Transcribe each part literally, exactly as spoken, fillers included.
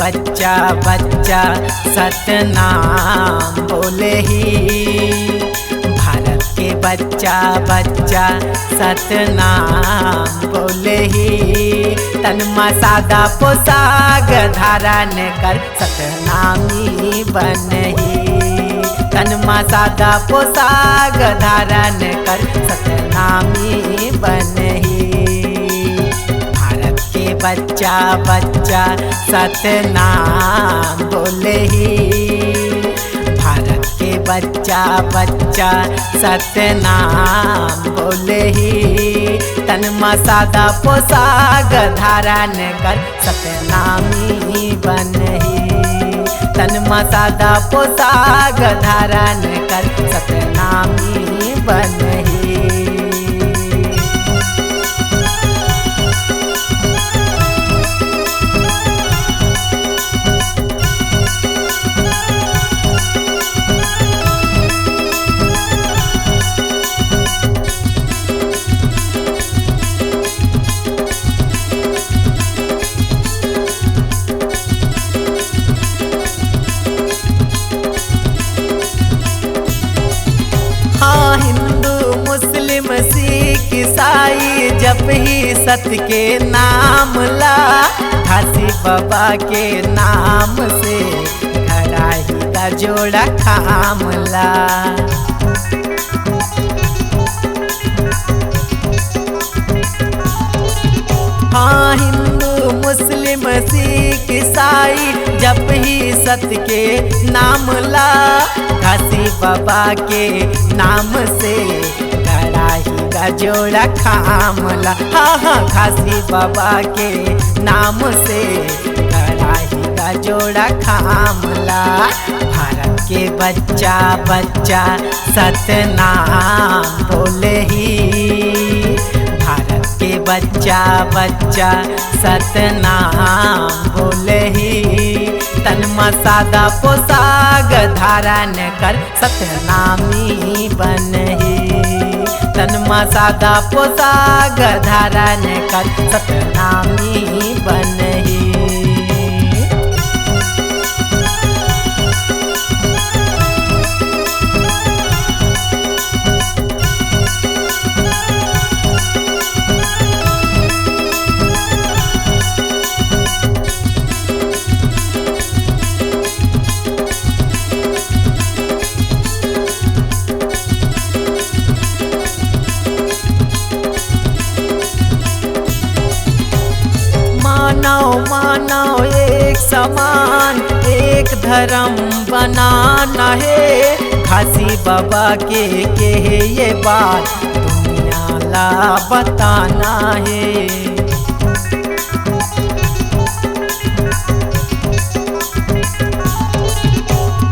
बच्चा बच्चा सतनाम बोले ही, भारत के बच्चा बच्चा सतनाम बोले ही। तन म सादा पोशाक धारण कर सतनामी बनही, तन म सादा पोशाक धारण कर सतनामी बनही। भारत के बच्चा बच्चा सतनाम बोले ही, भारत के बच्चा बच्चा सतनाम बोले ही। तन म सादा पोशाक धारण कर सतनामी बनही, तन म सादा पोशाक धारण कर सतनामी बनही। हाँ, हिंदू, मुस्लिम, सिख, ईसाई जपही सत के नाम ला, खासी बाबा के नाम से कराही का जोड़ा काम ला। हाँ, हिंदू, मुस्लिम, सिख, ईसाई जपही सत के नाम ला, खासी बाबा के नाम से कराही का जोड़ा काम ला। हाँ हाँ, खासी बाबा के नाम से कराही का जोड़ा काम ला। भारत के बच्चा बच्चा सतनाम बोले ही, भारत के बच्चा बच्चा सतनाम बोले ही। तन म सादा पोशाक धारण कर सतनामी बनही, तन म सादा पोशाक धारण कर सतनामी बनही। मानव मानव एक समान, एक धर्म बनाना हे। खासी बाबा के कहे ये बात दुनिया ला बताना हे।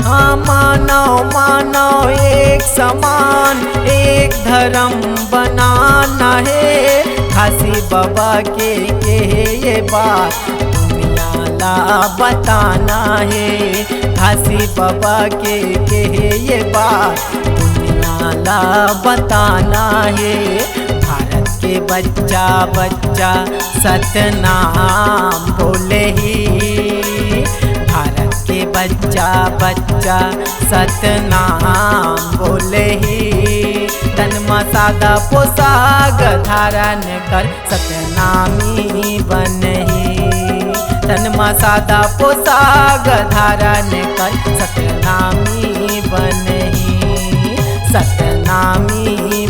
हाँ, मानव मानव एक समान, एक धर्म बनाना हे। खासी बाबा के कहे ये बात दुनिया ला बताना हे। खासी बाबा के कहे ये बात दुनिया ला बताना हे। भारत के बच्चा बच्चा सतनाम बोले ही, भारत के बच्चा बच्चा सतनाम बोले ही। तन म सादा पोशाक धारण कर सतनामी बनही, तन म सादा पोशाक धारण कर सतनामी बनही। सतनामी